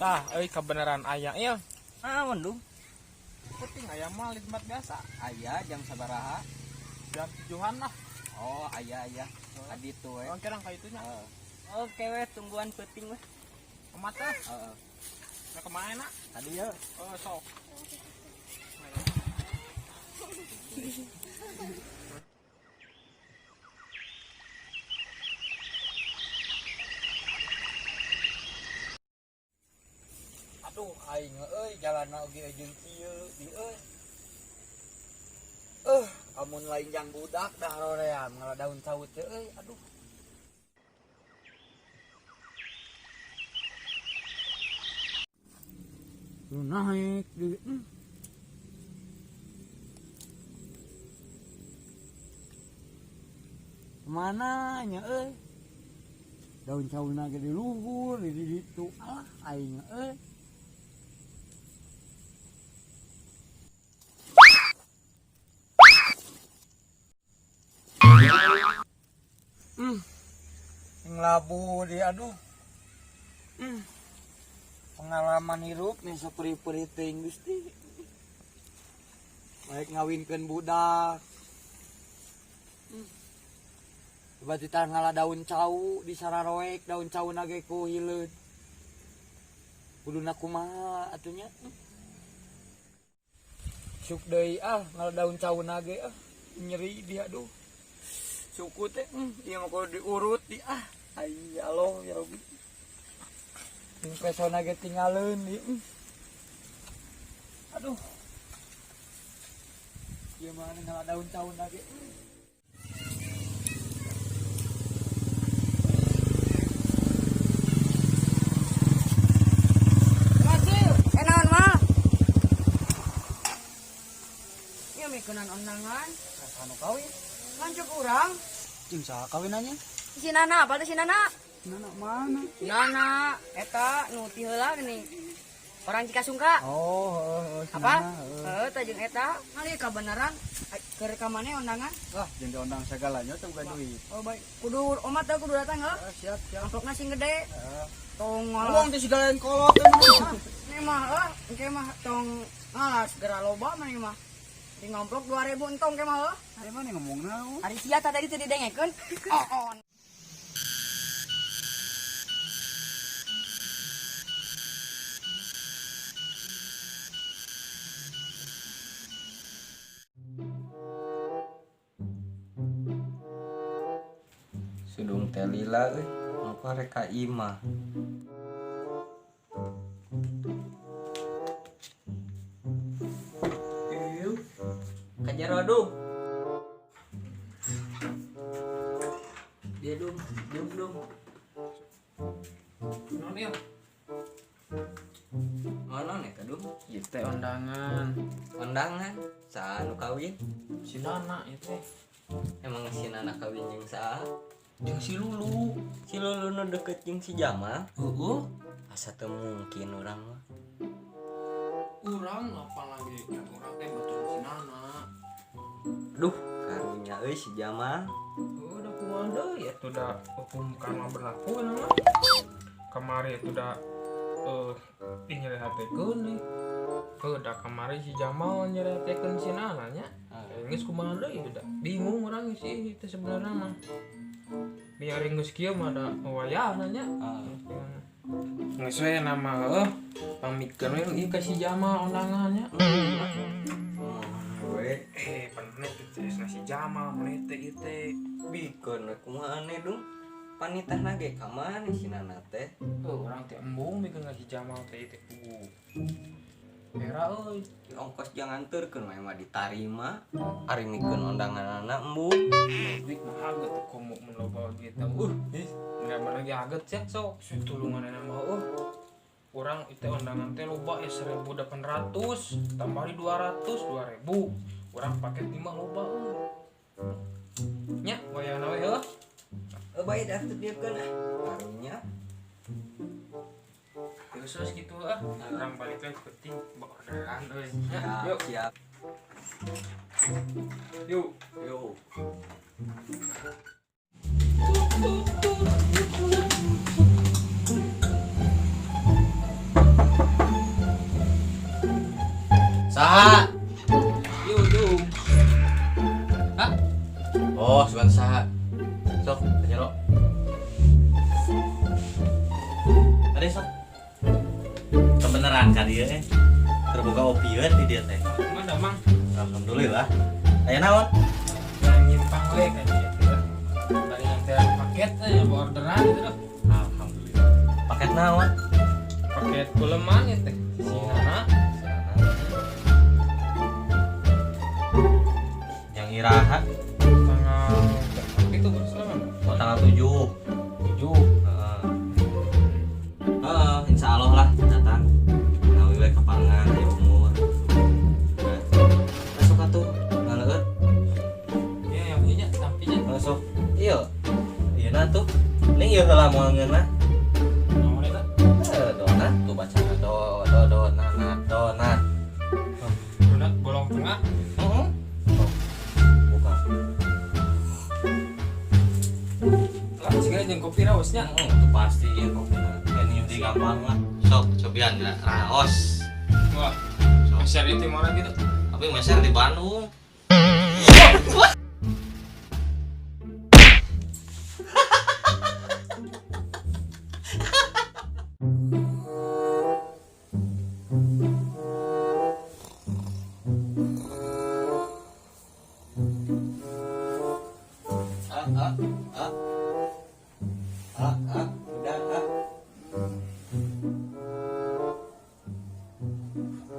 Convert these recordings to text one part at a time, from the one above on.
Tah, euy kebenaran aya ieu. Ah, mendung. Penting aya mah di tempat biasa. Aya jam sabaraha? Jam 7-an lah. Oh, aya aya. Adi tuh we. Orang kirang ka itunya. Heeh. Oke we, tungguan peuting we. Kumaha teh? Heeh. Nah, kemana nak? Tadi ya. Oh, sok. Aduh, aing euy jalanna oge jeung kieu di euy. Eh, amun lain jang budak dah roream ngala daun cau teh euy, aduh. Lu naik di Kemana nya euy? Daun cauna ge di luhur di ditu alah aing euy. Ngelabu di aduh. Pengalaman hirup nih seperi-peri teuing Gusti. Baik ngawinkeun budak. Tiba-tiba ngala daun cau di sararoek daun cau nage ku hileud. Kuduna kumaha atunya? Suk deui ah ngala daun cau nage ah nyeri di aduh. Suku teh ieu mah kudu diurut di ah. Ai ya Allah ya Rabbi. Jeung pesona ge tingaleun di. Aduh. Ieu mah ngala daun cau nage. Enaon mah? Ieu mikeun undangan. Anu kawin? Lanjut urang. Jeung saha kawinannya? Si Nana, apa teh si Nana? Nana mana? Nana, eta nu ti heula geuning. Orang Cikasungka. Oh, heeh, si Apa? Nana, heeh. Heeh, teh jeung eta. Ngali kabeneran keur ka maneh undangan? Wah, jeung diundang sagalanya teh boga duit. Oh, baik. Kudu omat teh kudu datang heuh. Heeh, siap, siap. Amplopna sing gede. Heeh. Tong ngalas. Uang teh sigalain kolot teh mah. Ini mah heuh, engke mah tong ngalas geura loba maneh mah. Di ngamplop 2000 entong ke mah heuh. Ari mana ngomong naon? Ari sia tadi teu didengekeun. Oh, on. Sudung teh lila euy, apa rek ka imah. Ieu kajaro aduh. Dia dum, dum dum. Non ieu. Mana nih kadum? Ieu teh undangan. Undangan saha nu kawin? Si Nana ieu teh. Emang si Nana kawin jeung saha? Jeung si Lulu. Si Lulu nu deket jeung si Jamal. Heeh. Asa teu mungkin urang mah. Urang apalagi kan urang teh batur si Nana. Duh, karunya euy si Jamal. Oh, udah kumaha deui atuh da hukum karma berlaku na mah. Kamari itu da dinyerihatekeun nih. Heuh, da kamari si Jamal nyerihatekeun si Nana nya. Geus kumaha deui itu da. Bingung urang sih itu sebenarnya mah. Biar geus kieu mah da wayahna nya. Geus we nama heuh pamikeun we ieu ka si Jamal undangannya. We Panet teh si Jamal maneh teh ieu teh. bikeun we kumaha aneh dung. Panitahna ge ka mana si Nana teh? Heuh, urang teh embung bikeun ka si Jamal teh ieu teh pugu. Era euy. Ongkos jangan anterkeun mah mah ditarima. Ari mikeun undanganana embung. Duit mah haget tuh komo mun loba duit teh. Ih, Nggak mana ge haget sia sok. Situlungan mah heuh. Urang itu undangan teh loba ya 1800 tambah di 200 2000. Urang paket 5 loba euy. Nya wayahna we heuh. Bae dah teu dieukeun ah. Karunya. Khusus gitu ah. Urang balik lagi penting orderan euy. Nya, Siap, yuk. siap. Yuk. Yuk. Saha? Yuk, yuk. Hah? Oh, sugan saha. Sok, jero. Tadi sok. Kebenaran ka dieu eh. Terbuka opieun di dieu teh. Mana, Mang? Alhamdulillah. Aya naon? Yang nyimpang we kan gitu. Tadi yang teh paket ya, orderan gitu loh. Alhamdulillah. Paket naon? Paket kuleman ya teh. Si Nana. Yang iraha Tanggal berapa itu bos lama? Oh, tanggal 7. 7. Heeh. Heeh, insya Allah lah datang. Nawi we kepangan aya umur. Nah, masuk atuh ngaleueut. Ya, yang punya tampinya. Masuk. Iya. Iya nah tuh. Ning ieu heula moal ngeunah. Naon eta? Eh, donat tuh bacana do do donat donat. Donat bolong tengah. Heeh. Oh, buka. Lah, segala jeung kopi raosnya. Heeh, itu pasti ya kopi. Ini di gampang lah. Sok cobian ya raos. Wah, Sok. meser itu mana gitu? Tapi meser di Bandung. Ah, ah, ah. Ah, ah, udah, ah.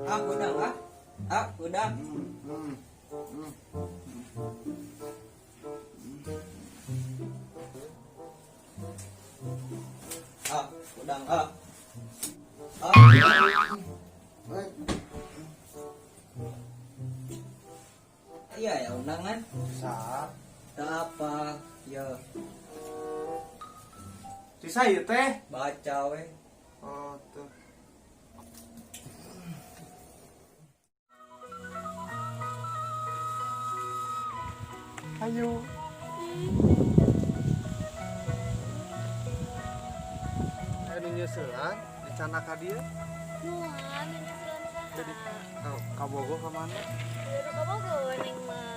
Ah, udah ah. Ah, udah. Ah, udah ah. Ah. Iya ya undangan. Sa, Tak apa, ya sisa ieu teh. Baca we. Oh, tuh. Ayo. Ayo nyusulan, rencana ka dieu. Nuan, nyusulan saha? Jadi ka Bogo ka mana? Ka Bogo neng mah.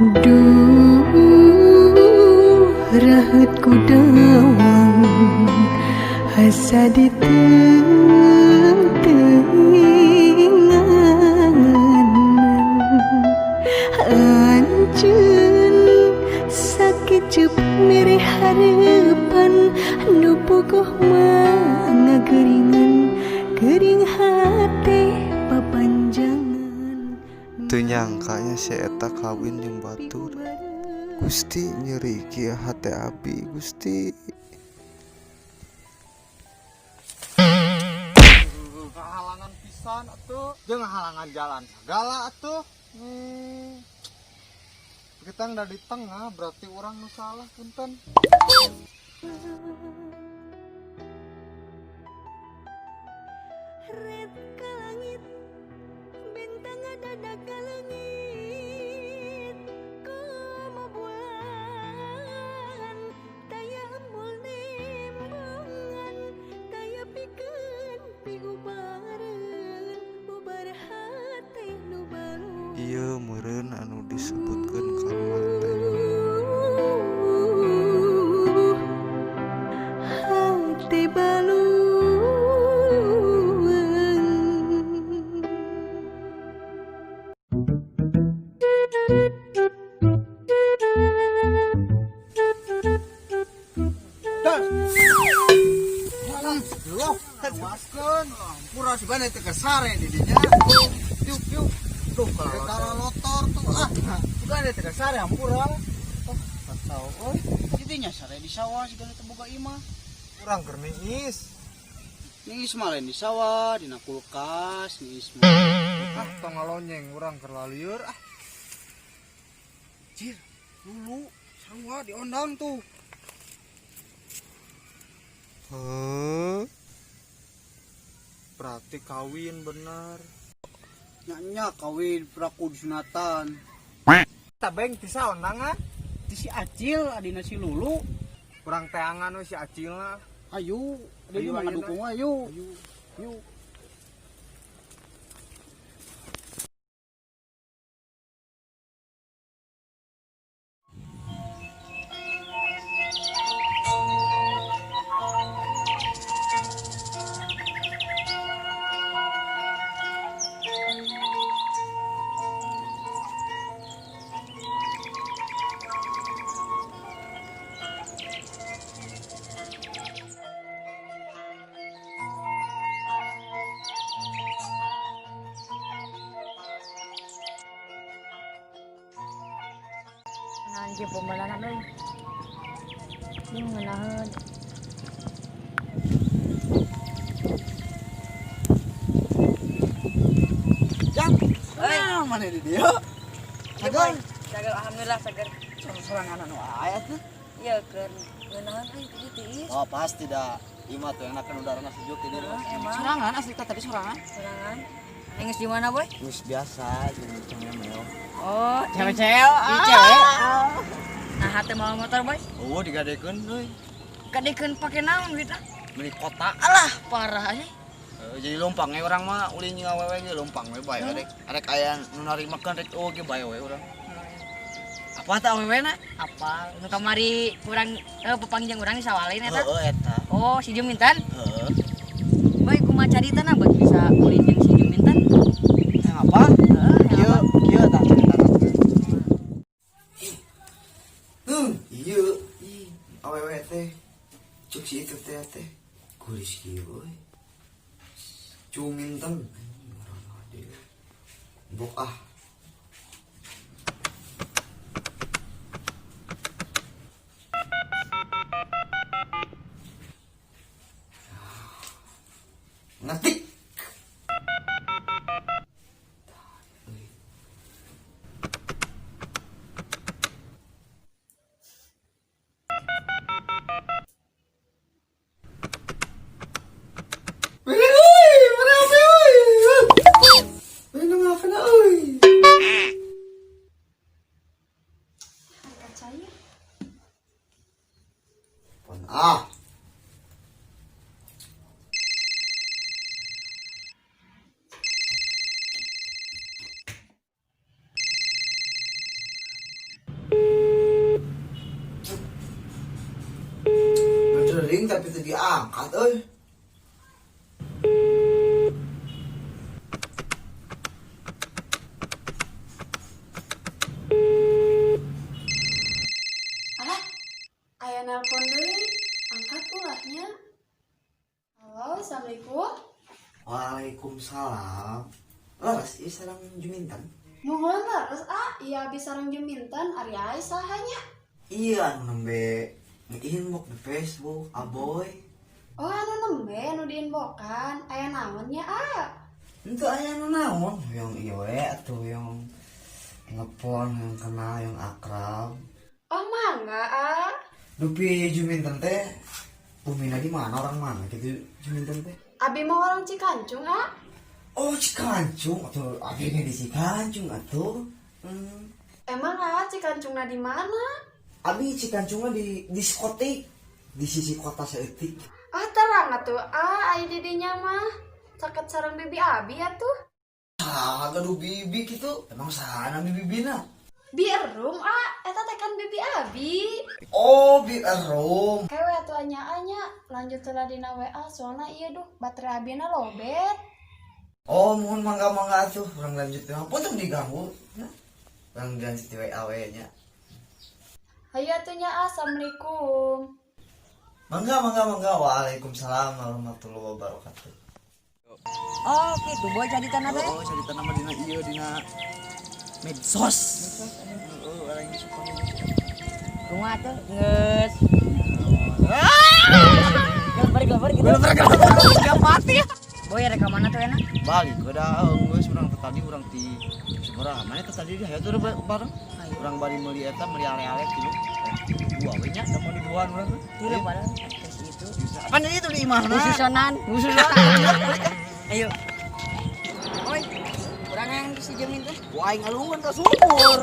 Duh, rahet ku dawang asa diteuingan anjeun sakit ceup mere hareupan nu puguh mah ngageuringan geuring hate papanjangan. Teu nyangkanya si eta kawin jeung batur. Gusti nyeri kieu hate abi Gusti. Halangan pisan atuh, jeung halangan jalan segala atuh. Kita nggak di tengah berarti orang nu salah punten. Red ka langit bintang ada ka langit komo bulan taya embul nimbungan taya pikeun piubareun bubar hate nu baru. Ieu meureun anu disebutkeun karma teh. Hate balueung. Loh, waskeun. Pura sigana teh kesare di dinya. Yuk, yuk. Tuh, kalau lotor tuh ah. Sigana teh kesare ampura. Oh, kacau euy. Kitu nya sare di sawah sigana teh boga imah. Urang keur niis. Niis mah lain di sawah, dina kulkas, niis mah. Ah, tong ngalonyeng urang keur lalieur ah. Jir, dulu sawah diondang tuh. Heuh. Berarti kawin bener. Nya kawin piraku disunatan. Tabeng ti saondangan. Ti si Acil adina si Lulu. Kurang teangan we si Acil lah. Ayo, Ayo, ayo mah ayo, ngadukung ayo. Ayo. Nanti pembalangan euy. Ini ngeunaheun. Jang. Ah, mana di dia? Sagar. Sagar alhamdulillah sagar. Sorangan anu aya tuh. Iya keur ngeunaheun euy kieu tiis. Oh, pasti dah. Ima tuh enakan udarana sejuk ini. Emang Sorangan asli tadi sorangan. sorangan. Geus di mana, Boy? Geus biasa jeung cewek. Oh, Cewek-cewek. Di cewek. Nah, hate mau motor, Boy. Oh, digadekeun euy. Gadekeun pake naon duitna? Beli kota. Alah, parah aja. Jadi lompang we urang mah ulin jeung awewe ge lompang we bae arek arek aya nu narimakeun rek eueuh ge bae we urang. Apa tah awewe na? Apa? Nu kamari kurang pepanggih jeung urang di sawalin eta. Heeh eta. Oh, si Jumintan. Heeh. Boy, kumaha caritana buat bisa ulin jeung si Jumintan? Yang apa? Heeh, Kieu yang apa? kieu tah caritana. Ieu ih awewe teh cuk si itu teh teh kuris kieu euy. Juminten anjing ngaranna deui. Bok ah. Ngetik. Ah. Berdering tapi teu diangkat euy. Alah, aya nelpon deui. Angkat ulahnya. Halo, assalamualaikum. Waalaikumsalam. Laras ieu sareng Juminten. Muhun leres ah, iya abi sareng Juminten ari ai saha nya? Iya anu nembe nge-inbox di Facebook, aboy. Oh, anu nembe anu di-inboxan. Aya naon nya ah? Henteu aya nu naon, hoyong ieu we atuh hoyong telepon, hoyong kenal, hoyong akrab. Oh, mangga ah. Dupi Juminten teh bumina di mana orang mana gitu Juminten teh? Abi mah orang Cikancung ah. Oh Cikancung atuh abi ge di Cikancung atuh. Emang ah Cikancungna di mana? Abi Cikancungna di diskotik di sisi kota saeutik. Ah terang atuh ah ai di dinya mah. Caket sareng bibi abi atuh. Ah, gaduh bibi gitu. Emang saha bibi bibina? Bi Erum ah, eta teh kan bibi abi. Oh, bi Erum. Kewe atuh anya-anya lanjut heula dina WA soalna ieu duh baterai abina lobet. Oh, mohon mangga-mangga atuh urang lanjut teh. Punten diganggu. Nah, urang lanjut di WA we nya. Hayu atuh nya assalamualaikum. Mangga mangga mangga. Waalaikumsalam warahmatullahi wabarakatuh. Oh, gitu boy caritana teh. Oh, caritana mah dina ieu dina medsos. Heeh, orang yang suka Kumaha tuh geus. Gelebar-gelebar gitu. Gelebar-gelebar udah mati. Boy rek ka mana tuh enak? Balik udah geus urang teh tadi urang ti sabaraha mana teh tadi hayo tuh bareng. Urang bari meuli eta meuli ale-ale tilu. Dua we nya da mau di duaan urang teh. Tilu padahal geus itu. Apaan itu di imahna? Khususonan. Khususonan. Ayo. Boy, urang si Jamin teh. Ku aing ngalungan ka sumur.